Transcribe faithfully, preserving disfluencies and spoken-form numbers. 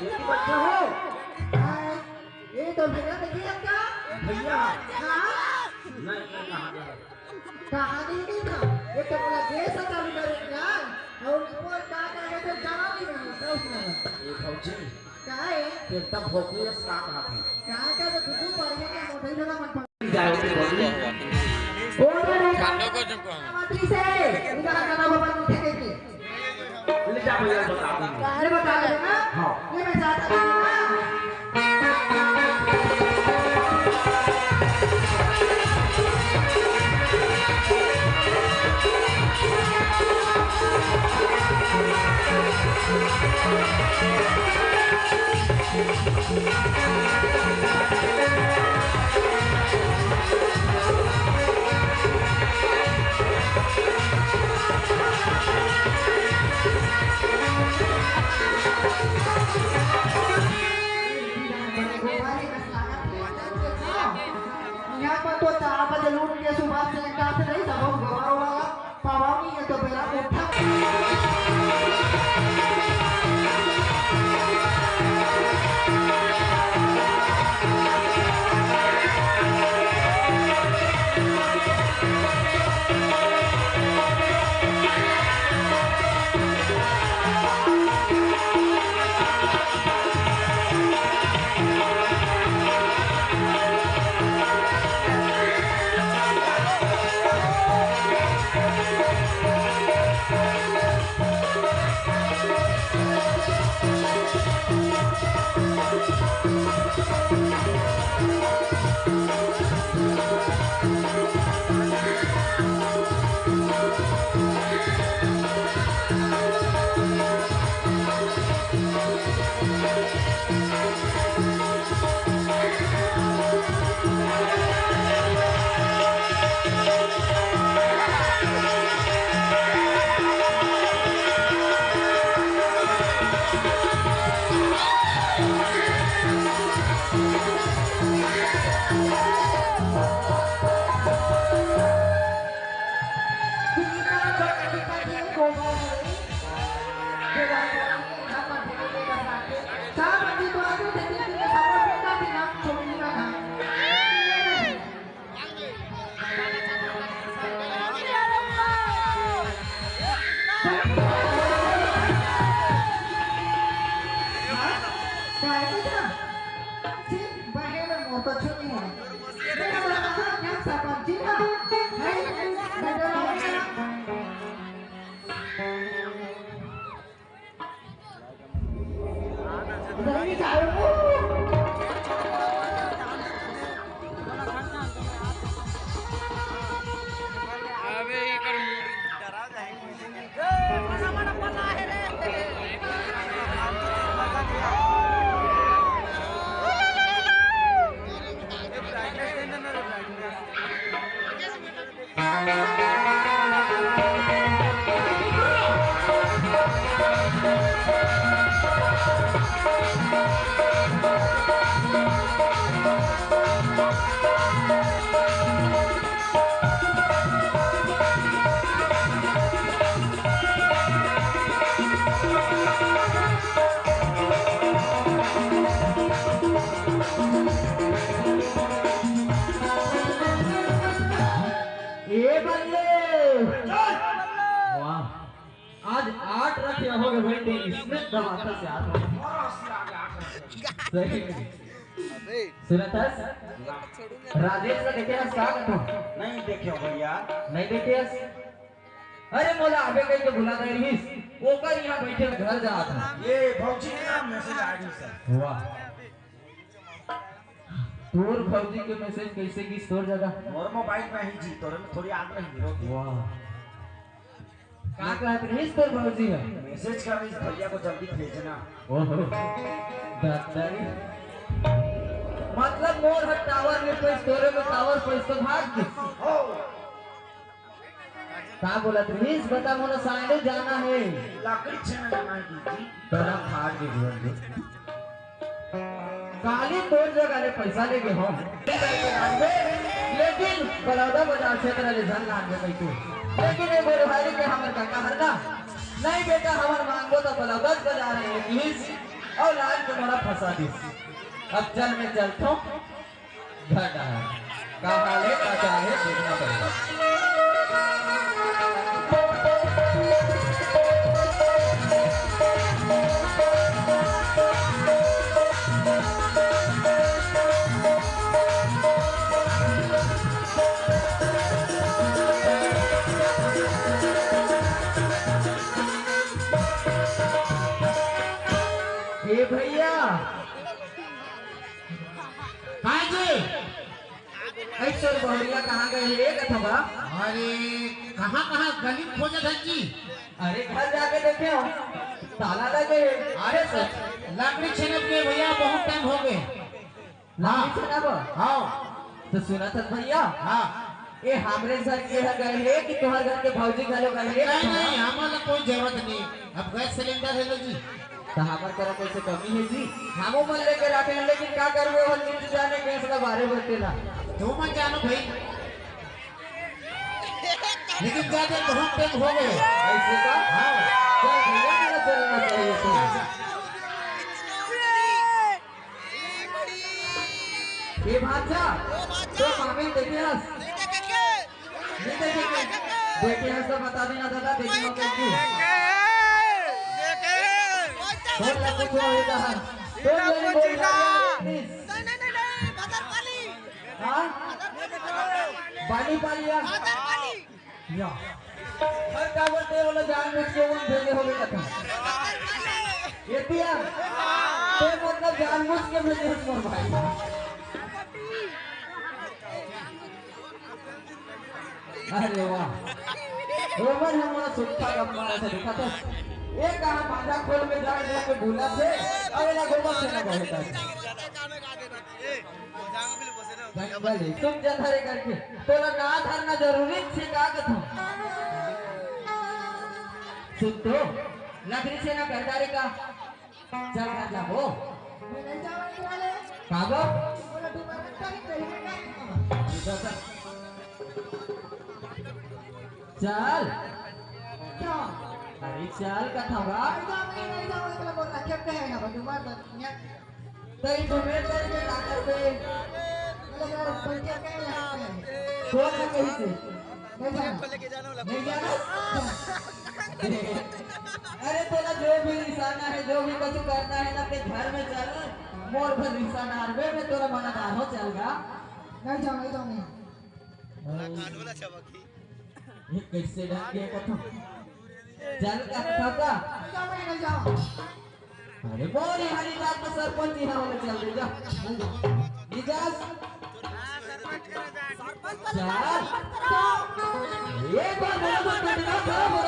ये बच्चा हो। हाँ, ये तो भैया देखिए क्या? भैया। हाँ। नहीं, नहीं, कहाँ गए? कहाँ नहीं, नहीं था। ये तो बोला, ये सब चालू करेगा। और रिपोर्ट का, का, का, तो जाना नहीं है, तो उसमें। ये भौजी। का है? फिर तब भौजी ये साथ आती। का, का, तो तू पढ़ने का मोटा ही लगा मन पर। जाओ, तो भौजी। और ठंडा को जब कहा। मंत्री से, इधर आ, गाना बजा, उठे देखिए। ले जा भैया, बता दूंगा। ये बता देना। हाँ। ये मैं जाता हूँ ना। यहाँ पर तो चार बजे लूट के सुबह से एक से नहीं, सब गौरव वाला। पावानी ये तो बेरा उठा। ए बल्ले। वाह, आज आठ रखे होगे भाई, तो इसमें दबाता से आ रहा। सही। सुनत हस? राजेश ला देखे हस का कथों? नहीं देखे हो भैया। नहीं देखे हस? अरे मोला आबे कहिके बुला दे रहिस, ओकर यहाँ बैठे घर जात हस। ये भौजी के नाम message आ गई सर। वाह। तोर भौजी के message कैसे गिस तोर जगह? मोर mobile में ही जी, तोरे में थोड़ी आग लगी रोटी। वाह। का कहत रहिस तोर भौजी ह? Message कर रही भैया को जल्दी भेजना। ओहो। दत्तरी। मतलब मोर ह tower में पैस, तोरे में tower पैस तो भाग गिस। हो। का बोलत रहिस? बता, मोला साइड जाना है। लकड़ी छेना जाना है जी। तोरा फाड़ के जीवन दे। काली तोर जगह ले पैसा लेके हो। लेकिन बलौदा बाजार क्षेत्र ले धन लान दे तू। लेकिन ये मेरे भाई के हमर काका हर ना। नहीं बेटा, हमर मांगो तो बलौदा बाजार है, please। अउ लाल के मोला फंसा दिस। अब चल मैं चलथों घर डहर। का हाल हे, का चाल हे, देखना पड़ेगा। ए भैया, का जी? अरे तोर बहुरिया कहाँ गए हे कथों गा? अरे कहाँ कहाँ गली खोजत हस जी? अरे घर जाके देखे हों, ताला लगे हे। अरे सर, लकड़ी छेनत गे भैया, बहुत टाइम हो गए। लकड़ी छेनत गा? हाँ। त सुनत हस भैया? हाँ। ए हमरे घर के ह गए हे कि तुँहर घर के भौजी घलो गए हे? नहीं, नहीं, हमन ला कोई जरूरत नहीं। अब गैस सिलेंडर हे लो जी। त हमर करा कोई से कमी हे जी? हमू मन लेके राखे हन, लेकिन का करबे, ओहर नित जाने गैस ला बारे बरते ला। तुमन जानो भाई, लेकिन जादे बहुत टाइम हो गए। ऐसे का? हाँ। चल भैया, मेरा चलना चाहिए तो। ए भांचा, तो मामी देखे हस? नहीं देखे के? देखे हस तो बता देना दादा, देखे हो कहीं की? फोन ला कुछ हो रहा है। तो मेरी बोल रहा है, please। हाँ? पाली पाली या? या। हर का बोलते हैं, बोला जानबूझ के वो भेजे होगे कथा। ये दिया। तो मतलब जानबूझ के भेजे हो मोर भाई। अरे वाह। रोमन हमर सुट्ठा गप मारा था, देखा था। ये कहाँ बांधा खोल में जाके जाके बोला थे, अरे ना गोबर से ना कहे था। जंगल हे, तुम जन हरे करके, तोला ना धरना जरूरी छे का कथों? सुन तो, लकड़ी छेना कर डारे का, चल घर जाबो। मैं नहीं जाऊँ इस वाले। का गो? बोला, तू मरद का नहीं, तेरी में नहीं। चल। क्या? अरे चल कथों गा। नहीं जाऊँ, मैं नहीं जाऊँ, इतना बोल रहा, क्या कहेगा, बस तू मर, बस, यहाँ। तई तुम्हें तई में ताकत से। मतलब, यार, बन के क्या लगता है? कौन है कहीं से? नहीं जाना। नहीं जाना? अरे, तोला जो भी निशाना है, जो भी कुछ करना है ना, अपने घर में चल। मोर भर निशाना आरबे में तोला मना ना हो, चल गा। नहीं जाऊँ, नहीं जाऊँ, नहीं। ये कैसे ढंग के कथों? चल का खाता? नहीं जाऊँ, नहीं जाऊँ। अरे बोल, यहाँ नहीं जात तो सरपंच यहाँ वाले चल दे जा। नहीं जात। चल। एक बार बोला तो कटना खराब हो